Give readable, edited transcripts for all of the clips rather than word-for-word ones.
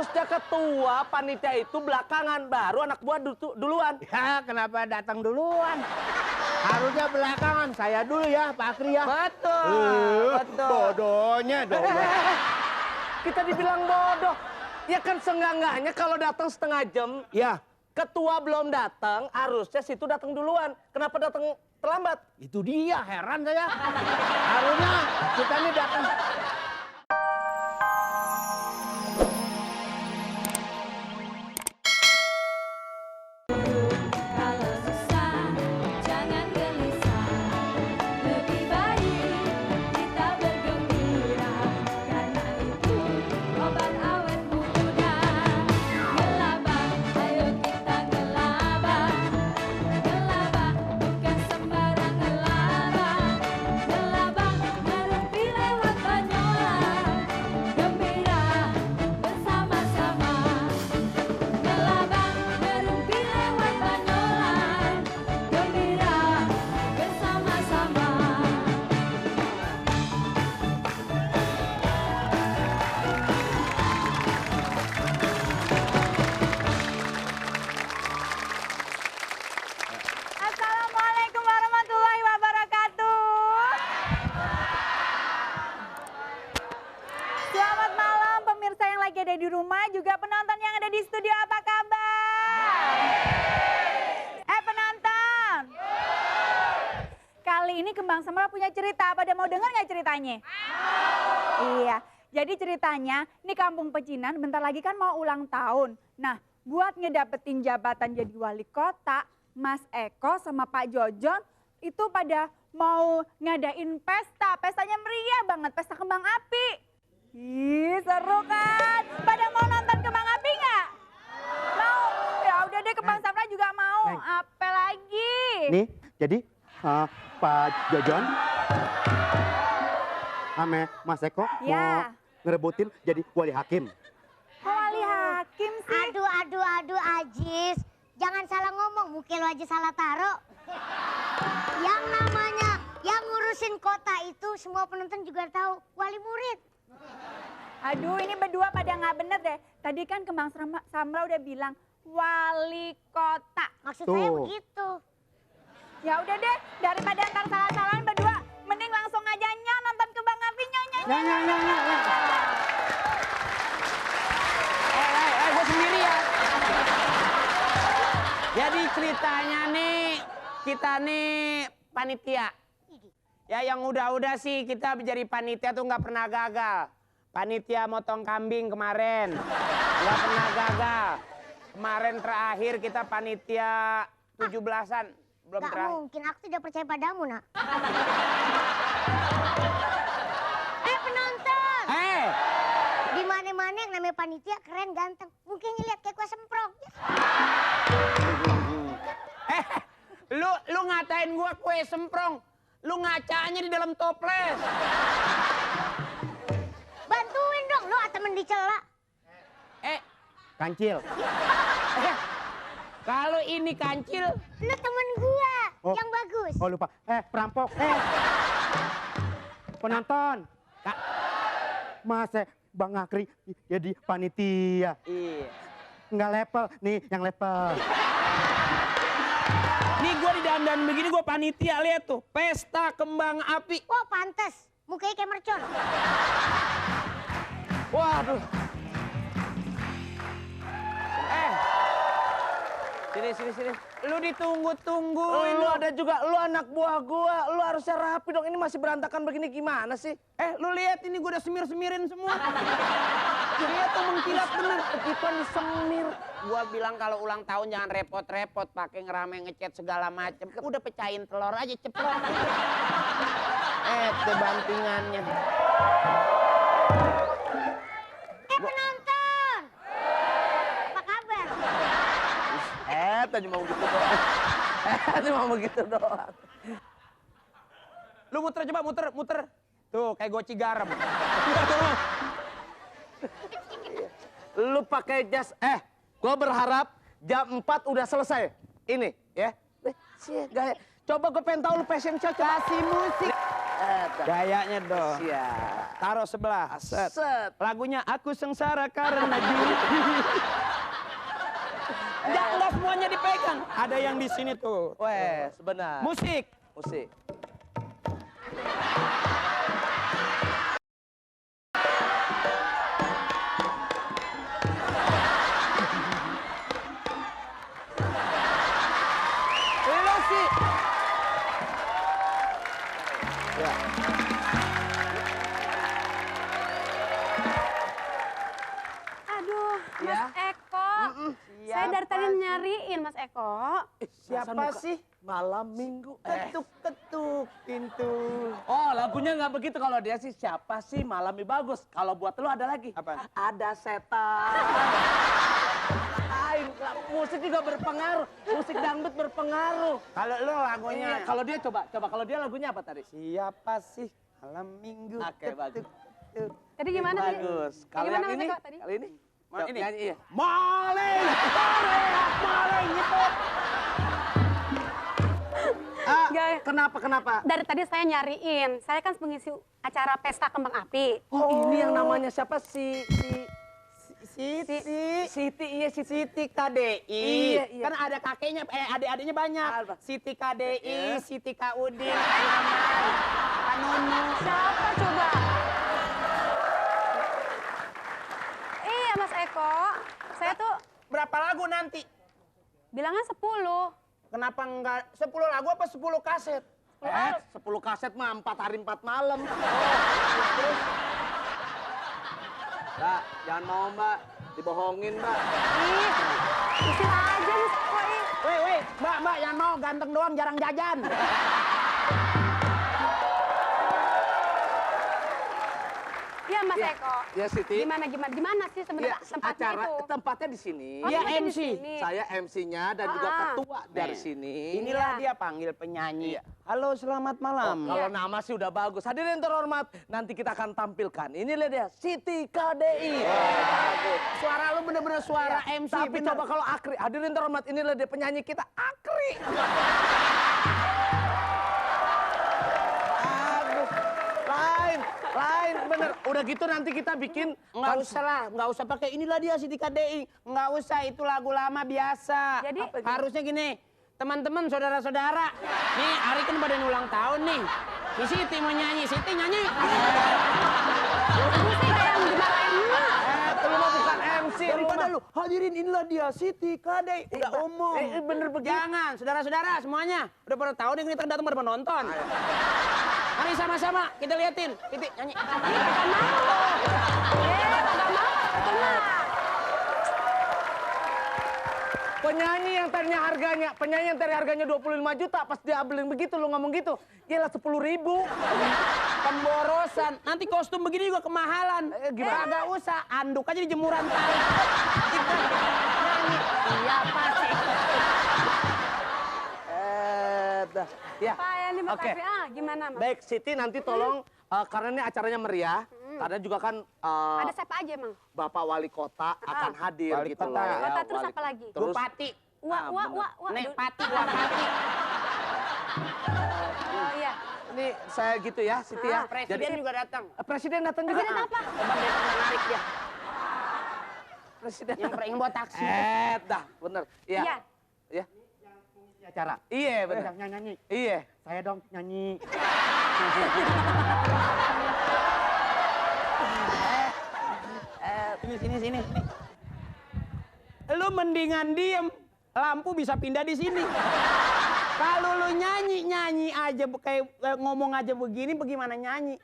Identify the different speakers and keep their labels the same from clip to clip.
Speaker 1: Harusnya ketua panitia itu belakangan, baru anak buah duluan.
Speaker 2: Ya, kenapa datang duluan? Harusnya belakangan, saya dulu ya, Pak Akri ya.
Speaker 1: Betul, betul.
Speaker 2: Bodohnya dong.
Speaker 1: Kita dibilang bodoh. Ya kan seenggak-enggaknya kalau datang setengah jam,
Speaker 2: Ya,
Speaker 1: ketua belum datang, harusnya situ datang duluan. Kenapa datang terlambat?
Speaker 2: itu dia, heran saya. Harusnya kita ini datang.
Speaker 3: Kalau susah, jangan gelisah. Lebih baik kita bergembira. Karena itu obat awet muda. Gelabah, ayo kita gelabah. Gelabah, bukan sembarang gelabah. Gelabah, ngerumpi lewat banyolan. Gembira bersama-sama. Gelabah, ngerumpi lewat banyolan. Gembira bersama-sama. Assalamualaikum warahmatullahi wabarakatuh. Selamat malam pemirsa yang lagi ada di rumah, juga penonton yang ada di studio, apa kabar? Penonton. Kali ini Kembang Semar punya cerita, pada mau dengar nggak ceritanya? Iya, jadi ceritanya ini Kampung Pecinan bentar lagi kan mau ulang tahun. Nah, buat ngedapetin jabatan jadi wali kota, Mas Eko sama Pak Jojon itu pada mau ngadain pesta. Pestanya meriah banget, pesta kembang api. Ih, seru kan? Pada mau nonton kembang api nggak? Mau? Ya udah deh, Kembang Samra juga mau.
Speaker 2: Neng.
Speaker 3: Apa lagi?
Speaker 2: Nih, jadi Pak Jojon sama Mas Eko mau
Speaker 3: Ya.
Speaker 2: ngerebutin jadi wali hakim.
Speaker 3: Kok wali hakim sih?
Speaker 4: Aduh, Ajis. Jangan salah ngomong, mungkin lo aja salah taruh. Yang namanya, yang ngurusin kota itu semua penonton juga tahu, wali murid.
Speaker 3: Aduh, ini berdua pada nggak bener deh. Tadi kan Kembang Samra udah bilang wali kota.
Speaker 4: Maksud saya
Speaker 2: Tuh.
Speaker 4: begitu.
Speaker 3: Ya udah deh, daripada ntar salah-salahan berdua, mending langsung aja nonton kembang api nyonya.
Speaker 5: Gue sendiri ya. Jadi ceritanya nih, kita nih panitia. Ya yang udah-udah sih kita jadi panitia tuh nggak pernah gagal. Panitia motong kambing kemarin, nggak pernah gagal. Kemarin terakhir kita panitia 17-an, belum
Speaker 4: Gak
Speaker 5: terakhir.
Speaker 4: mungkin, aku tidak percaya padamu, nak. Penonton! Di mana-mana yang namanya panitia keren, ganteng. Mungkin lihat kayak kue semprong.
Speaker 5: Lu ngatain gua kue semprong, lu ngacanya di dalam toples.
Speaker 4: Bantuin dong, lo temen dicela.
Speaker 2: Kancil.
Speaker 5: Kalau ini kancil,
Speaker 4: Lo temen gua,
Speaker 2: Oh.
Speaker 4: yang bagus.
Speaker 2: Oh lupa. Perampok. Penonton. Mas Bang Akri jadi panitia.
Speaker 5: iya.
Speaker 2: Nggak level. Nih yang level.
Speaker 5: Nih gua di dandan begini gua panitia, lihat tuh, pesta kembang api.
Speaker 4: Wah, pantes. Mukanya kayak mercon.
Speaker 1: Waduh.
Speaker 5: Sini. Lu ditunggu-tunggu.
Speaker 1: Lu ada juga, lu anak buah gua, lu harusnya rapi dong. Ini masih berantakan begini gimana sih?
Speaker 5: Lu lihat ini gua udah semir-semirin semua. Lihat tuh mengkilat bener.
Speaker 1: Kita semir.
Speaker 5: Gua bilang kalau ulang tahun jangan repot-repot pakai ngerame ngecat segala macem. Udah pecahin telur aja ceplok. Tuh bantingannya.
Speaker 4: Penonton! Apa kabar?
Speaker 1: Tadi mau gitu doang. Tadi mau begitu doang.
Speaker 5: Lu muter coba, muter. Tuh kayak goci garam.
Speaker 1: Lu pakai jas, gua berharap jam 4 udah selesai. Ini, ya. Gaya. Coba gue pengen tahu lu passion show, coba.
Speaker 5: Kasih musik. Gayanya dong.
Speaker 1: Siap.
Speaker 5: Taruh sebelah. Set.
Speaker 1: Set.
Speaker 5: Lagunya Aku Sengsara Karena Judi. Enggak semuanya dipegang. Ada yang di sini tuh.
Speaker 1: Wes, benar.
Speaker 5: Musik.
Speaker 1: Musik. Ilusi. Ya.
Speaker 6: Aduh, Mas
Speaker 1: Ya.
Speaker 6: Eko. Saya dari tadi nyariin Mas Eko.
Speaker 5: Siapa sih?
Speaker 1: Malam minggu.
Speaker 5: Ketuk-ketuk pintu.
Speaker 1: Oh, lagunya nggak begitu. Kalau dia sih siapa sih Malami bagus. Kalau buat lu ada lagi.
Speaker 5: Apa?
Speaker 1: Ada setan. Musik juga berpengaruh. Musik dangdut berpengaruh.
Speaker 5: Kalau lu lagunya.
Speaker 1: Iya, kalau dia coba kalau dia lagunya apa tadi?
Speaker 5: Siapa sih malam minggu?
Speaker 1: Oke, bagus.
Speaker 5: Ketuk-ketuk.
Speaker 6: Tadi gimana tadi?
Speaker 1: Bagus. Kalau
Speaker 6: gimana,
Speaker 1: yang
Speaker 6: Mas
Speaker 1: ini,
Speaker 6: Eko, tadi?
Speaker 1: kali ini.
Speaker 5: Mau
Speaker 1: Coba
Speaker 5: ini?
Speaker 1: nyanyi, iya.
Speaker 5: Maling, maling gitu.
Speaker 1: Ah,
Speaker 6: Gak.
Speaker 1: kenapa?
Speaker 6: Dari tadi saya nyariin. Saya kan pengisi acara pesta kembang api.
Speaker 1: Oh, ini yang namanya siapa sih?
Speaker 5: Siti, iya Siti KDI.
Speaker 1: Iya, iya.
Speaker 5: Kan ada kakeknya, adik-adiknya banyak.
Speaker 1: Apa?
Speaker 5: Siti KDI,
Speaker 1: Iya.
Speaker 5: Siti Kaudin, Kanunu.
Speaker 6: Siapa coba? Iya Mas Eko. Saya tuh
Speaker 5: Berapa lagu nanti?
Speaker 6: bilangnya 10.
Speaker 5: Kenapa enggak 10 lagu apa 10 kaset?
Speaker 1: 10 kaset mah 4 hari 4 malam. Mbak, jangan mau Mbak. Dibohongin Mbak.
Speaker 6: Ih, istilah aja Mas Eko ih.
Speaker 5: Weh, mbak, jangan mau ganteng doang, jarang jajan.
Speaker 6: Iya Mas Eko.
Speaker 1: Ya Siti.
Speaker 6: Gimana sih sebenarnya
Speaker 1: Ya,
Speaker 6: tempatnya
Speaker 1: acara
Speaker 6: itu?
Speaker 1: tempatnya di sini.
Speaker 6: Oh,
Speaker 5: Iya,
Speaker 6: tempatnya di
Speaker 5: MC.
Speaker 6: sini.
Speaker 1: Saya MC-nya dan juga
Speaker 6: Ah.
Speaker 1: ketua dari
Speaker 5: Nih,
Speaker 1: sini.
Speaker 5: Inilah
Speaker 6: Iya.
Speaker 5: dia panggil penyanyi.
Speaker 1: Iya.
Speaker 5: Halo, selamat malam.
Speaker 1: Kalau nama sih udah bagus. Hadirin terhormat, nanti kita akan tampilkan. Inilah dia, Siti KDI.
Speaker 5: Suara lu bener-bener suara MC.
Speaker 1: Tapi
Speaker 5: bener.
Speaker 1: coba kalau Akri, hadirin terhormat, inilah dia penyanyi kita, Akri. Aduh, lain, bener. Udah gitu nanti kita bikin.
Speaker 5: Nggak usah lah, nggak usah pakai inilah dia Siti KDI. Nggak usah, itu lagu lama biasa.
Speaker 6: Jadi-
Speaker 5: Apa itu? Harusnya gini, teman-teman, saudara-saudara. Nih, hari kan pada ulang tahun nih. Si Siti mau nyanyi, Siti nyanyi.
Speaker 6: Aku sih kayak yang dimarahin emak.
Speaker 1: Lu mah bukan MC.
Speaker 5: Daripada lu, hadirin inilah dia Siti KDI. Udah umum.
Speaker 1: Bener begitu.
Speaker 5: Jangan, saudara-saudara semuanya. Udah pada tahu nih kita datang pada penonton. Mari sama-sama kita liatin. Siti nyanyi.
Speaker 6: Kagak mau. Kagak mau. Emak.
Speaker 1: Penyanyi yang tadi harganya 25 juta, pas dia beliin begitu, lu ngomong gitu, gila 10.000.
Speaker 5: Pemborosan. Nanti kostum begini juga kemahalan.
Speaker 1: Gimana?
Speaker 5: Kagak usah, anduk aja di jemuran tali. Kita nyanyi. Iya pasti.
Speaker 1: Dah. Ya.
Speaker 6: Pak ya nih Mas
Speaker 1: Oke.
Speaker 6: Akri. Gimana Mas?
Speaker 1: Baik, Siti nanti tolong, karena ini acaranya meriah, karena juga kan
Speaker 6: Ada siapa aja emang?
Speaker 1: Bapak Wali Kota akan hadir
Speaker 5: Wali
Speaker 1: gitu
Speaker 5: Kota.
Speaker 1: loh. ya,
Speaker 6: Kota, terus
Speaker 1: Wali-
Speaker 6: apa lagi?
Speaker 1: Terus
Speaker 5: Bupati.
Speaker 6: Wah.
Speaker 5: Nek Pati, Wapati.
Speaker 6: Oh iya.
Speaker 1: ini saya gitu ya, Siti ya.
Speaker 5: Presiden juga datang.
Speaker 1: Presiden datang juga.
Speaker 6: Presiden apa?
Speaker 5: Coba besok narik dia.
Speaker 1: Presiden.
Speaker 5: Yang bawa taksi.
Speaker 1: Dah, bener. Iya.
Speaker 6: Iya.
Speaker 1: Ya. Acara. Iya, bener.
Speaker 5: Nyanyi.
Speaker 1: Iya.
Speaker 5: Saya dong nyanyi. Sini. Lu mendingan diem, lampu bisa pindah di sini. Kalau lu nyanyi aja kayak ngomong aja begini, bagaimana nyanyi?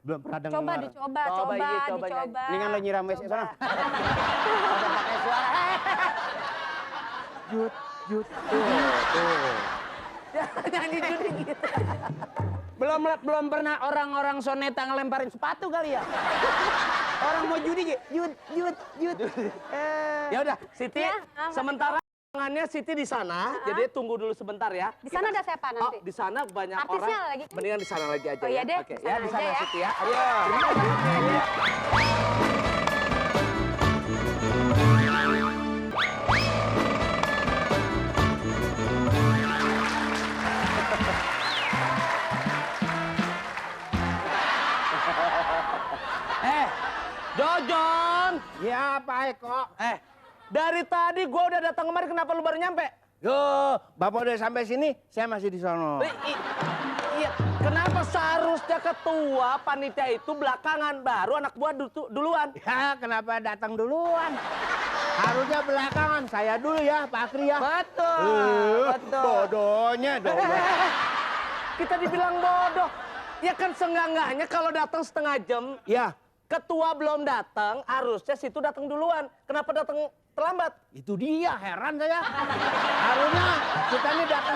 Speaker 5: Belum pernah dengar.
Speaker 6: Coba dicoba,
Speaker 1: Coba, iya, coba
Speaker 6: dicoba.
Speaker 1: nyanyi.
Speaker 5: Mendingan lu nyiram WC sana.
Speaker 1: Udah pakai suara.
Speaker 5: Jut.
Speaker 1: Tuh. Nyanyi judi gitu.
Speaker 5: Belum pernah orang-orang soneta ngelemparin sepatu kali ya. Orang mau judi gitu. Jut.
Speaker 1: Ya udah, Siti,
Speaker 6: Ya, aman.
Speaker 1: sementara tangannya Siti di sana, jadi tunggu dulu sebentar ya.
Speaker 6: Di sana ada siapa nanti?
Speaker 1: Oh, di sana banyak
Speaker 6: Artisnya
Speaker 1: orang.
Speaker 6: lagi kan?
Speaker 1: Mendingan di sana lagi aja
Speaker 6: Oh, iya
Speaker 1: ya.
Speaker 6: deh,
Speaker 1: Oke,
Speaker 6: di
Speaker 1: ya
Speaker 6: sana
Speaker 1: di sana
Speaker 6: aja ya.
Speaker 1: Siti ya.
Speaker 5: Iya.
Speaker 1: Jojon.
Speaker 2: Ya, Pak Eko.
Speaker 1: Dari tadi gua udah datang kemari, kenapa lu baru nyampe?
Speaker 2: Yo, Bapak udah sampai sini, saya masih di sono.
Speaker 1: Iya, kenapa seharusnya ketua panitia itu belakangan, baru anak buah duluan?
Speaker 2: Ya, kenapa datang duluan? Harusnya belakangan, saya dulu ya, Pak Akri ya.
Speaker 1: Betul.
Speaker 2: Bodohnya dong.
Speaker 1: Kita dibilang bodoh. Ya kan seenggak-enggaknya kalau datang setengah jam,
Speaker 2: Ya,
Speaker 1: ketua belum datang, harusnya situ datang duluan. Kenapa datang terlambat?
Speaker 2: itu dia, heran saya. Harusnya kita ini datang